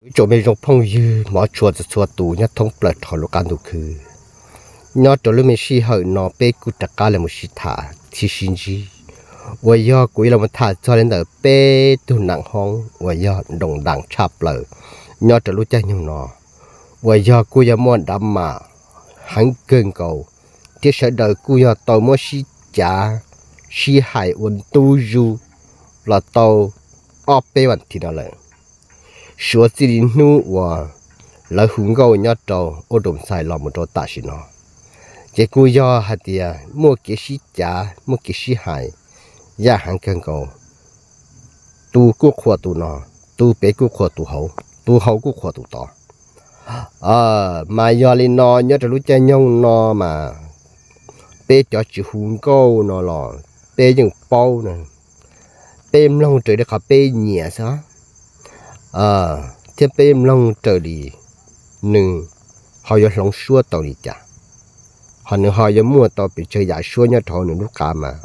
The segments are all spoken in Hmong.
Ib tsoom me zoo phooj ywg hmov tshua txhua txhua tus nyob thoob plaws rau lub qab ntuj khwb. Nyob rau lub me sij hawm no peb kuj rov qab los mus sib tham thiab sib ntsib, uas yog kuv yuav los tham txog li ntawm peb tug nam hoob uas yog ntoos ntaas tshaj plaws nyob rau lub caij nyoog no, uas yog kuj yog muaj dav mam heev kawg nkaus, thiab sawv daws kuj yog tau muab sib cav sib hais ua ntu zus los tau ob peb vas thiv no lawm. Suav txij li hnub uas lawv hu nkauj nyob rau ub rau ntxhais los mus rau tam sim no, ces kuj yog hais tias muaj kev sib cav muaj kev sib hais yam heev kawg nkaus. Tus kuj qhuas tus no, tus pem kuj qhuas tus hauv, tus hauv kuj qhuas tus tod. Mas yog li no nyob rau lub caij nyoog no mas peb cov tsis hu nkauj no los peb yeej paub na, peb mloog raws li qhov peb nyiam xwb, thiab peb mloog raws li nws ho yuav hloov suab tau li cas, ho nws ho yuav muaj tau pes tsawg yam suab nyob rau hauv nws lub qa mas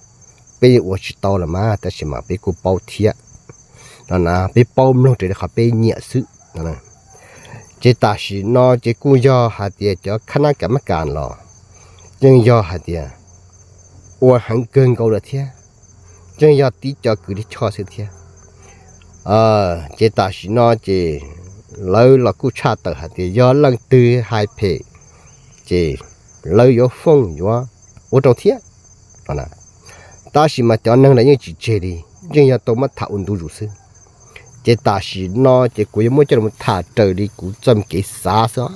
peb yeej ua tsis tau los mas tab sis mas peb kuj paub thiab no na, peb paub mloog raws li qhov peb nyiam xwb no. Ces tam sim no ces kuj yog hais tias cov khab nab kam mab kas los yeej yog hais tias ua heev kawg nkaus lawm thiab, yeej yog tib co kws tib choj xwb thiab. Ces tam sim no ces lawv los kuj tshaj tawm hais tias yog leej twg hais phem ces lawv yuav fooj yuav ua rau thiab no. Tab sis mas cov neeg lawv yeej tsis tseg li, yeej yog tau muab tham ua ntu zus xwb. Ces tam sim no ces kuv yuav muab coj los tham raws li kuv txoj kev xav xwb.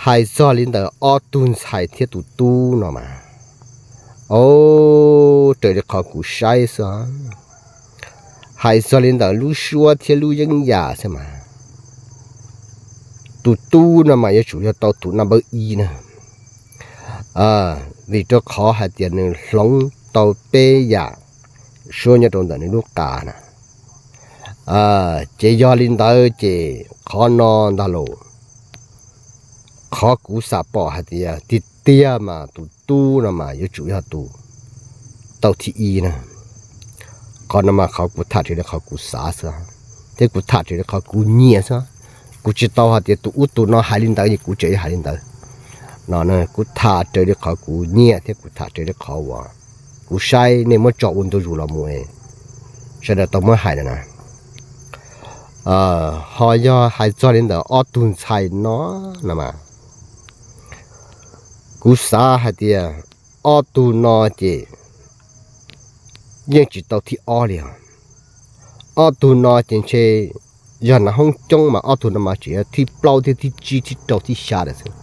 Hais txog li ntawm ob tug ntxhais thiab tus tub no mas, o, raws li qhov kuv saib xwb, hais txog li ntawm lub suab thiab lub yeeb yam xwb mas tus tub no mas yuav tsum yog tau tus naj npawb ib na, vim rau qhov hais tias nws hloov tau peb yam suab nyob rau ntawm nws lub qa na. Ces yog li ntawd ces qhov no ntag los, qhov kuv xam pom hais tias tiag tiag mas tus tub no mas yuav tsum yog tus tau thib ib na. Qhov no mas qhov kuv tham raws li qhov kuv xav xwb, thiab kuv tham raws li qhov kuv nyiam xwb. Kuv tsis tau hais tias tus ub tus no hais li ntawd es kuv tseem yuav hais li ntawd no. Kuv tham raws li qhov kuv nyiam thiab kuv tham raws li qhov uas kuv saib nej muab tso ua ntu zus los mus, sawv daws tau muab hais lawm na. Ho yog hais txog li ntawm ob tug ntxhais no no mas, kuv xav hais tias ob tug no ces yeej tsis tau thib ob li os. Ob tug no ces ntshe yog nas hoob coob mas ob tug no mas tseem yog thib plaub thiab thib tsib thib rau thib xya lawm xwb.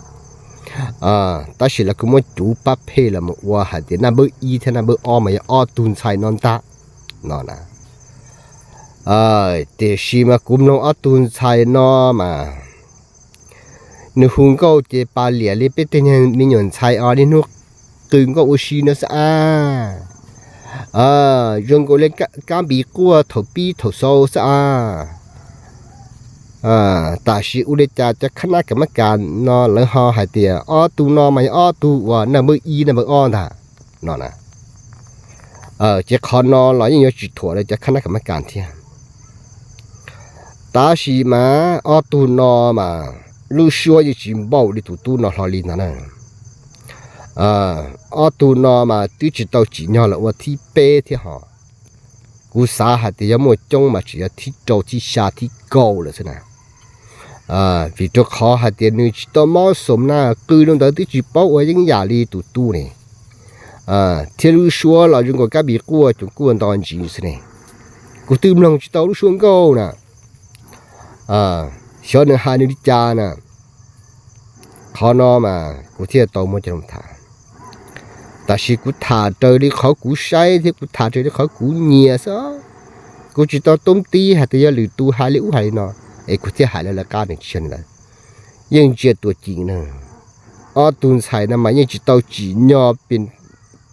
Tab sis lawv kuj muab cuv pab phem los mus ua hais tias naj npawb ib thiab naj npawb ob mas yog ob tug ntxhais no ntag no na. Tiam sis mas kuv mloog ob tug ntxhais no mas nws hu nkauj ces pas liam li peb tej me nyuam ntxhais os, niaj hnub qw nkauj ua si no xwb a. Zoo nkaus li kab npis quaj thaum pib thaum xaus xwb a. Tam sim ua li cas cov khab nab kam mab kas no lawv ho hais tias ob tug no mas yog ob tug uas naj npawb ib naj npawb ob ntag no na. Ces qhov no los yeej yuav tsis thuam rau cov khab nab kam mab kas thiab. Tab sis mas ob tug no mas lub suab yeej tsis npaum li tus tub no hlo li ntag na. Ob tug no mas twb tsis tau tsim nyog los ua thib peb thiab ho. Kuv xav hais tias yog muaj coob mas tseem yog thib rau thib xya thib kaum lawm xwb na. Vim rau qhov hais tias nws tsis tau mob xom na, qw rau ntawd twb tsis paub ua yeeb yam li tus tub ne, thiab lub suab los zoo nkaus kab npis quaj cov quaj nto ntsis xwb ne. Kuv twb mloog tsis tau lub suab nkauj na, xyov nws hais nws li cas na. Qhov no mas kuv thiaj tau muab coj los tham. Tab sis kuv tham raws li qhov kuv saib thiab kuv tham raws li qhov kuv nyiam xwb. Kuv tsis tau toob tib hais tias yog lwm tus hais li ub hais li no, es kuv thiaj hais lawv lawv qab nws tsis yog li ntawd. Yeej ntsia tuam ceem na, ob tug ntxhais no mas yeej tsis tau tsim nyog pes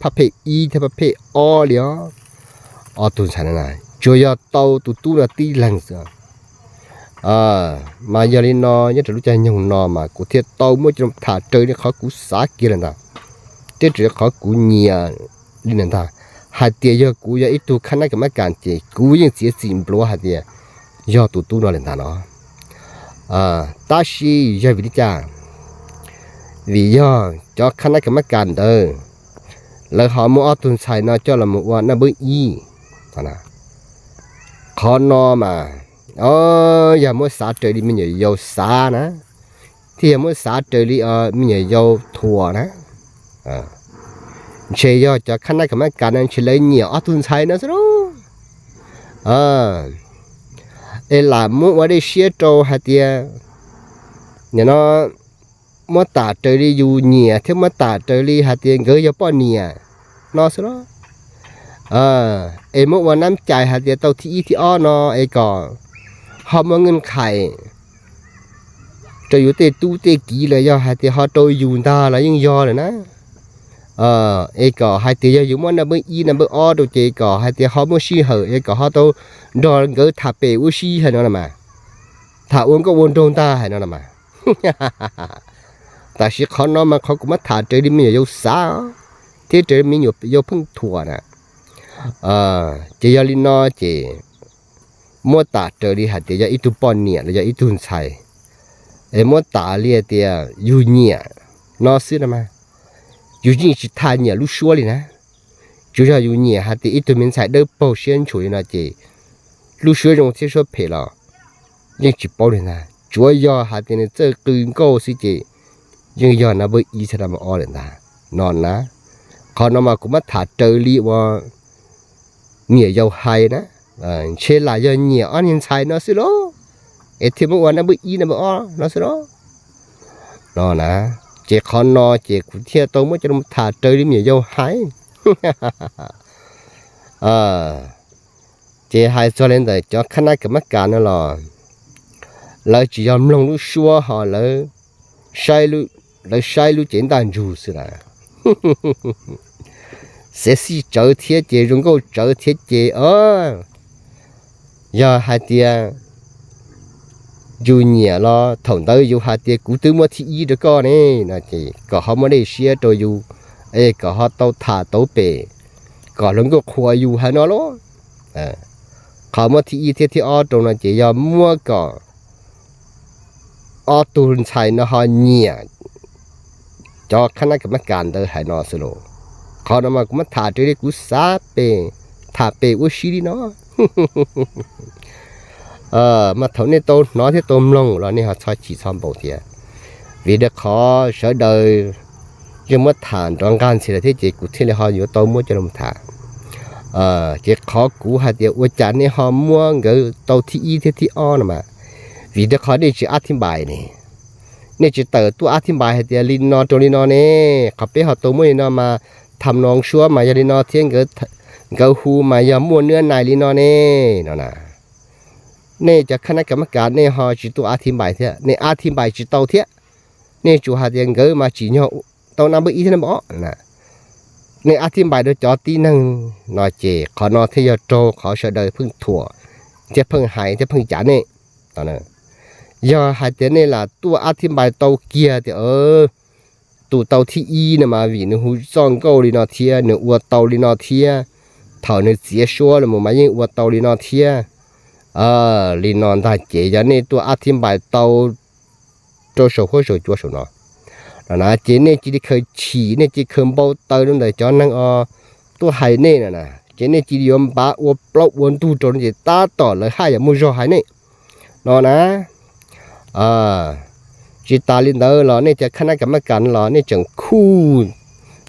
phab phem ib thiab phab phem ob li os. Ob tug ntxhais no tsuas yog tau tus tub no tib leeg xwb. Mas yog li no nyob rau lub caij nyoog no mas kuv thiaj tau muab coj los tham raws li qhov kuv xav kiag lawm ntag, thiab raws li qhov kuv nyiam li lawm ntag. hais tias yog kuv yog ib tug khab nab kas mab kas ces kuv yeej txiav txim npluav hais tias yog tus tub no lawm ntag no. Tab sis yog vim li cas? Vim yog cov khab nab kas mab kas ntawd lawv ho muab ob tug ntxhais no coj los mus ua naj npawb ib. Qhov no mas yog muab xav raws li me nyuam yaus xav na, thiab yog muab xav raws li me nyuam yaus thuam na, ntshe yog cov khab nab kas mab kas no ntshe lawv nyiam ob tug ntxhais no xwb lauj. Es lam muab ua dej siab rau hais tias nim no muab tam raws li yus nyiam thiab muab tam raws li hais tias nkawd yog poj niam no xwb lauj. Es muab ua nab cai hais tias tau thib ib thib ob no es kom ho muaj nkeej khais rau yus tej tub tej kiv los yog hais tias ho rau yus ntag los yeej yog lawm na. Es kom hais tias yog yus muab naj npawb ib naj npawb ob rau ces kom hais tias ho muaj sij hawm es kom ho tau nrog nkawd tham pem ua si hais no los mas, tham ua nkauj ua nraug ntag hais no los mas. Tab sis qhov no mas qhov kuv muab tham raws li me nyuam yaus xav thiab raws li me nyuam yaus pheej thuam na. Ces yog li no ces muab tam raws li hais tias yog ib tug poj niam los yog ib tug ntxhais, es muab tam li hais tias yus nyiam no xwb no mas, yus yeej tsis tham nyiam lub suab li na. Tsuas yog yus nyiam hais tias ib tug me ntxhais dawb paug siab ntshua li no ces lub suab zoo thiab suab phem los yeej tsis paub li ntag. Tsuav yog hais tias nws txawj qw nkauj xwb ces yeej yog naj npawb ib thiab naj npawb ob lawm ntag no na. Qhov no mas kuv muab tham raws li uas me nyuam yaus hais na, ntshe lam yog nyiam ob niag ntxhais no xwb lauj, es thiaj muab ua naj npawb ib naj npawb ob no xwb lauj no na. Ces qhov no ces kuv thiaj tau muab coj los tham raws li me nyuam yaus hais. Ces hais txog li ntawm cov khab nab kas mab kas no los lawv tsis yog mloog lub suab ho lawv, lawv saib lub cev ntaj ntsug xwb lawm. Xev xij tsawv thiab ces zoo nkauj tsawv thiab ces, yog hais tias yus nyiam los thaum ntawd yus hais tias kuv twb muab thib ib rau koj ne no ces kom ho muaj dej siab rau yus, es kom ho tau tham tau pem, kom hluas nkauj qhuas yus hais no lauj. Qhov muab thib ib thiab thib ob rau no ces yog muab kom ob tug ntxhais no ho nyiam cov khab nab kas mab kas ntawd hais no xwb lauj. Qhov no mas kuv muab tham raws li kuv xav pem, tham pem ua si li no. Mas thaum nej tau hnov thiab tau mloog los nej ho txhob chim txhob npau thiab, vim rau qhov sawv daws yeej muab tham nrov nqaj ntxhi lawm thiab ces kuv thiaj li ho yuav tau muab coj los tham. Ces qhov kuv hais tias ua cas nej ho muab nkawd tau thib ib thiab thib ob no mas, vim rau qhov nej tsis ab thib npais ne, nej tsis tawm tuaj ab thib npais hais tias li no rau li no ne, qhov peb ho tau muab li no mas, tham noos suab mas yog li no thiab, nkawd hu mas yog muaj nab nais li no ne, no na. Nej cov khab nab kas mab kas nej ho tsis tuaj ab thib npais thiab, nej ab thib npais tsis tau thiab. Nej tsuas hais tias nkawd mas tsim nyog tau naj npawb ib thiab naj npawb ob na. Nej ab thib npais rau cov tib neeg no ces qhov no thiaj yog raug qhov sawv daws pheej thuam thiab pheej hais thiab pheej cav nej. Yog hais tias nej lam tuaj ab thib npais tau kiag tias tus tau thib ib no mas vim nws hu txoj nkauj li no thiab nws ua tau li no thiab, thaum nws txiav suab los mus mas yeej ua tau li no thiab, li no ntag ces yog nej tuaj ab thib npais tau rau saum huab saum cua saum no no na, ces nej cia li khaws chim, nej cia li khaws npau taws rau ntawm cov neeg os tuaj hais nej no na, ces nej cia li yuav npav ua plaub ua ntug rau no ces tab tom lawv haj yam muaj zog hais nej no na. Tsis tas li ntawd los nej cov khab nab kas mab kas no los nej tseem khuj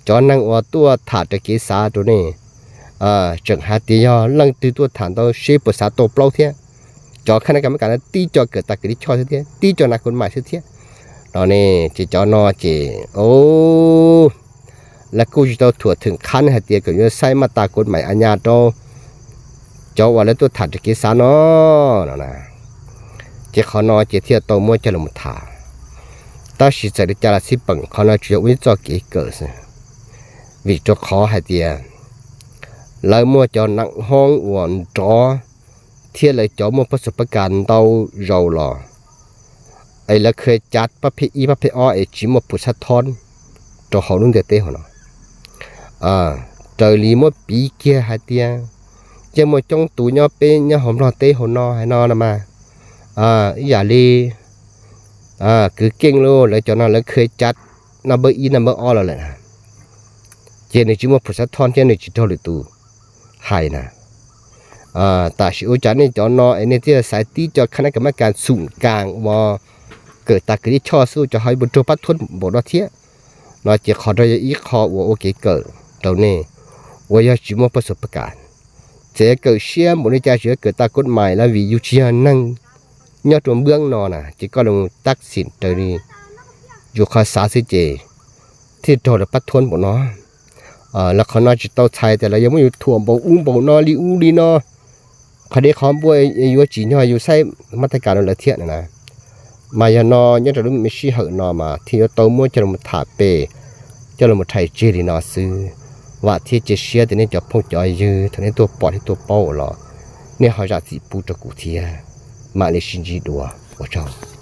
cov neeg uas tuaj tham raws kev xav rau nej, tseem hais tias yog leej twg tuaj tham ntau seb puas xav tau plaub thiab. Cov khab nab kas mab kas no tib co kawm tas kawm li choj xwb thiab, tib co nas kos mais xwb thiab no ne. Ces cov no ces lawv kuj tsis tau thuam theem qhab hais tias kom yuav saib maj tas kos mais a nyaj rau cov uas lawv tuaj tham raws kev xav no no na. Ces qhov no ces thiaj tau muab coj los tham. Tab sis txawm li cas los xij peem qhov no tsuas yog ua ib txoj kev kawm xwb, vim rau qhov hais tias lawv muaj cov neej hoob uas nrov thiab lawv cov muaj pob txuas pob kas ntau zaus los es lawv khaws cav pab phem ib pab phem ob es tsis muaj pum xab thob rau hauv lub ntiaj teb hauv no. raws li muab piv kiag hais tias yeej muaj coob tus nyob peb nyob hauv Nplog teb hauv no hais no no mas, ib yam li kwv Keej los lawv cov no lawv kha cav naj npawb ib naj npawb ob los lawm na, ces nws tsis muaj pus xav thoj thiab nws tsis raug lwm tus hais na. Tam sim ua cas nej cov no es nej thiaj xaiv tib co khab nab kas mab kas xum kas uas kawm tas kawm tib choj xwb ua cas ho yuav raug pab thuab npaum no thiab? No ces qhov no yog ib qho uas ua kev kawm rau nej uas yog tsis muaj pab xub pab kas. Txawm kawm siab npaum li cas tsis yuav kawm tau koj mais los vim yus tsis yog neeg nyob rau npab no na ces koj los tab xim raws li yus qhov xav xwb ces thiaj raug lawv pab thuab npaum no. Los qhov no tsis tau txhais tias lawv yuav muab yus thuam npaum ub npaum no li ub li no, qhov deb qhov npua yuav tsim nyog yus saib mab tab kas rau lawv thiab na. Mas yog no nyob rau lub me sij hawm no mas thiaj yuav tau muab coj los tham pem, coj los rhais tseg li no xwb. Vam thiab cia siab tias nej cov phooj cov ywg thaum nej tuaj pom thiab tuaj paub los nej ho zam txim pub rau kuv thiab. Mam li sib ntsib dua, ua tsaug.